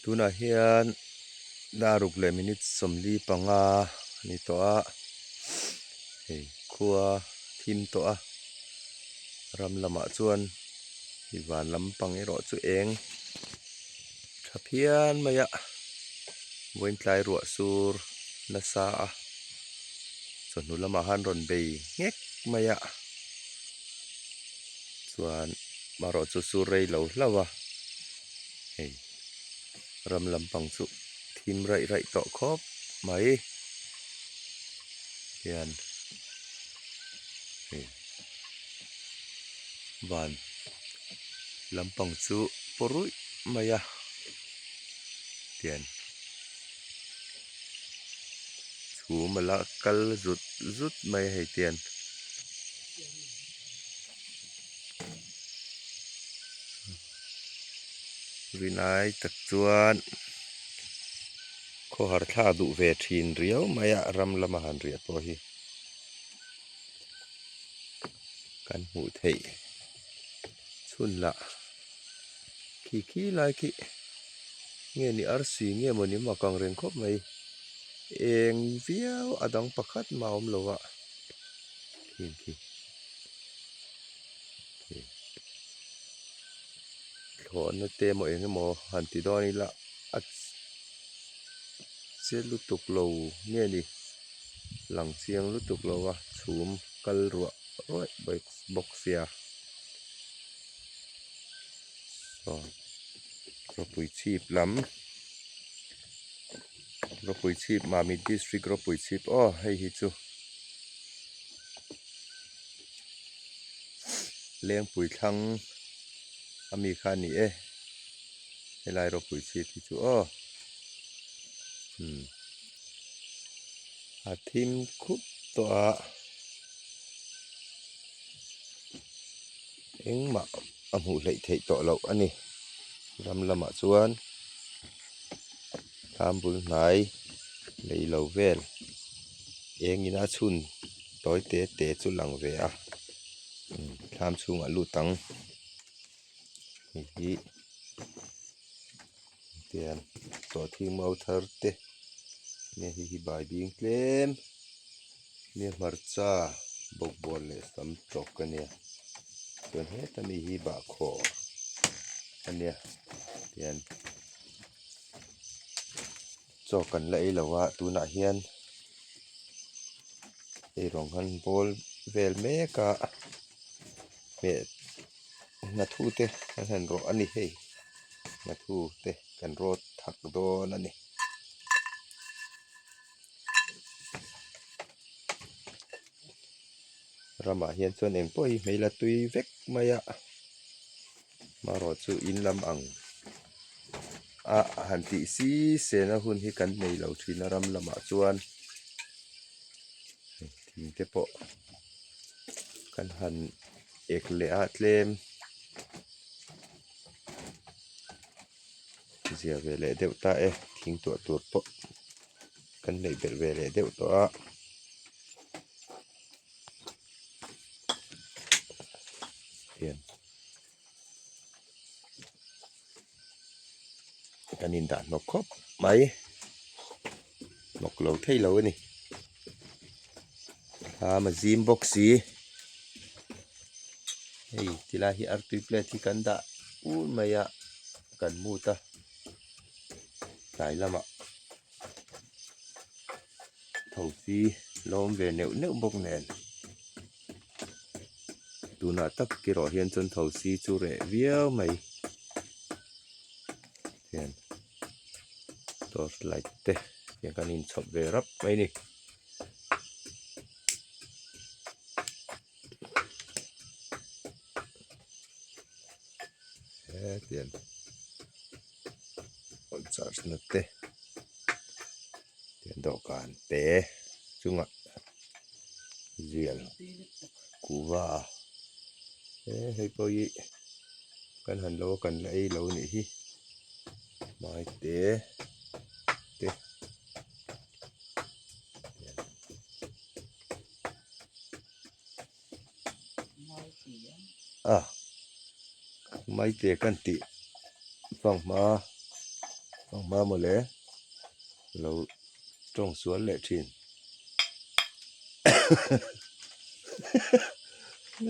Tunah hian dar ruk leh minute 45 a ni tawh a, hei khua thim tawh a, ram lamah chuan hei van lampang erawh chu eng tha phian mai a, vawiin ruah sur nasa a, chawhnu lamah khan rawn bei nghek mai a, chuan marawh chu sur rei lo hlauh a hei ram lampang chu thim raih raih tawh khawp mai hian hei van lampang chu paw ruih mai a tian chhum a la kal zut zut mai a hei tian. Rinai tak chuan khawhar thlak duh ve thin riau mai a ram lama han riah pawh hi kan hmuh theih chhun lah khi khi lai khi nge ni arsi nge mawni mak ang reng khawp mai eng viau a dang pakhat mah a awm lo a khi khi. Thlawhna te emaw eng emaw han ti dawn ila a che lutuk lo nge ni lang chiang lutuk lo a chhum kal ruah ruaih bawk sia saw rawpui chhip lam rawpui chhip Mamit district rawpui chhip aw hei hi chu. Lengpui thlang a mi kha a ni e helai ropui chhip hi chu aw umm a thim khup tawh a engmah a hmuh hleih theih tawh loh a ni ram lamah chuan thlam bul hnai lei lo vel eng in a chhun. Tawi te te chu lang ve a thlam chhungah lut ang hei hi tian sawhthing mau thar te nia hei hi bai bing tlem nia hmarcha bawkbawn leh sam tawk a nia chuan heta mi hi bahkhawr a nia tian chaw kan la ei lo a tunah hian. Hei rawng han bawl vel mek a hmeh nghathu te an han rawh a ni hei nghathu te kan rawt thak dawn a ni. Ramah hian chuan eng pawh hi hmei la tui vek mai a marawh chu in lam ang a han tih si sena hun hi kan nei lo thin a ram lamah chuan thing te pawh kan han ek leh a tlem zia ve leh deuh ta e thing tuah tur pawh kan neih belh ve leh deuh tawh a. Hian kan indah hnawk khawp mai hnawk lo thei lo a ni thlam a zim bawk si hei tilai hi artui plate hi kan dah ur mai a kan mut a tlai lamah. Tho chi lawm ve neuh neuh bawk nen tunah tak erawh hian chuan tho chi chu reh viau mai hian torch light te tiang kan inchhawp ve rap mai a ni. Hetiang phone charge na te dawhkan te chungah zial kuhva he hei pawh hi kan han lo a kan la ei lo anih hi hmaite te. A maite kan tih fanghma. Fanghma mawle lo tawng sual leh thin.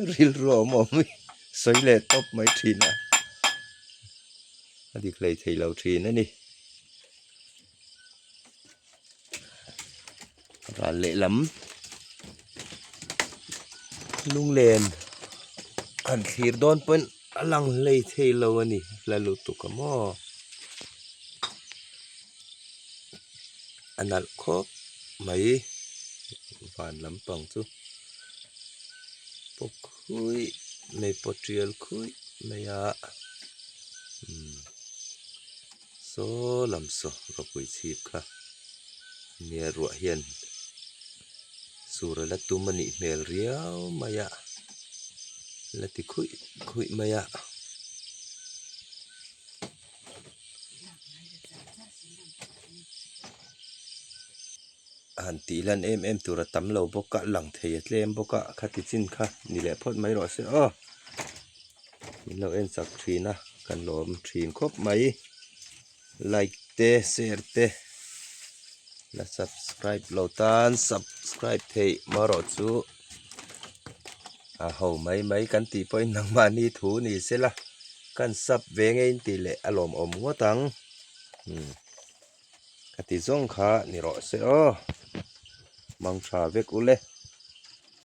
Rilru a awm awm i sawi leh tawp mai thin a, a dik hlei thei lo thin a ni. Ral lehlam lunglen han thlir dawn pawn a lang hlei thei lo a ni hla lutuk a maw a nalh khawp mai van lampang chu paw khuih mai paw tial khuih mai a umm. Saw lam saw ropui chhip kha nia ruah hian sur a la tum a nih hmel riau mai a la ti khuih khuih mai a. Han tih lan em em tur a tam lo bawk a lang thei a tlem bawk a khati chin kha ni leh phawt mai rawh se aw. Min lo en chak thin a kan lawm thin khawp mai like te share te la subscribe lo tan subscribe theih marawh chu a ho mai mai kan tih pawhin nangmahni thu ni sela kan sub ve ngei in tih leh a lawmawm ngawt ang umm ka ti zawng kha ni rawh se aw mang tha vek ule.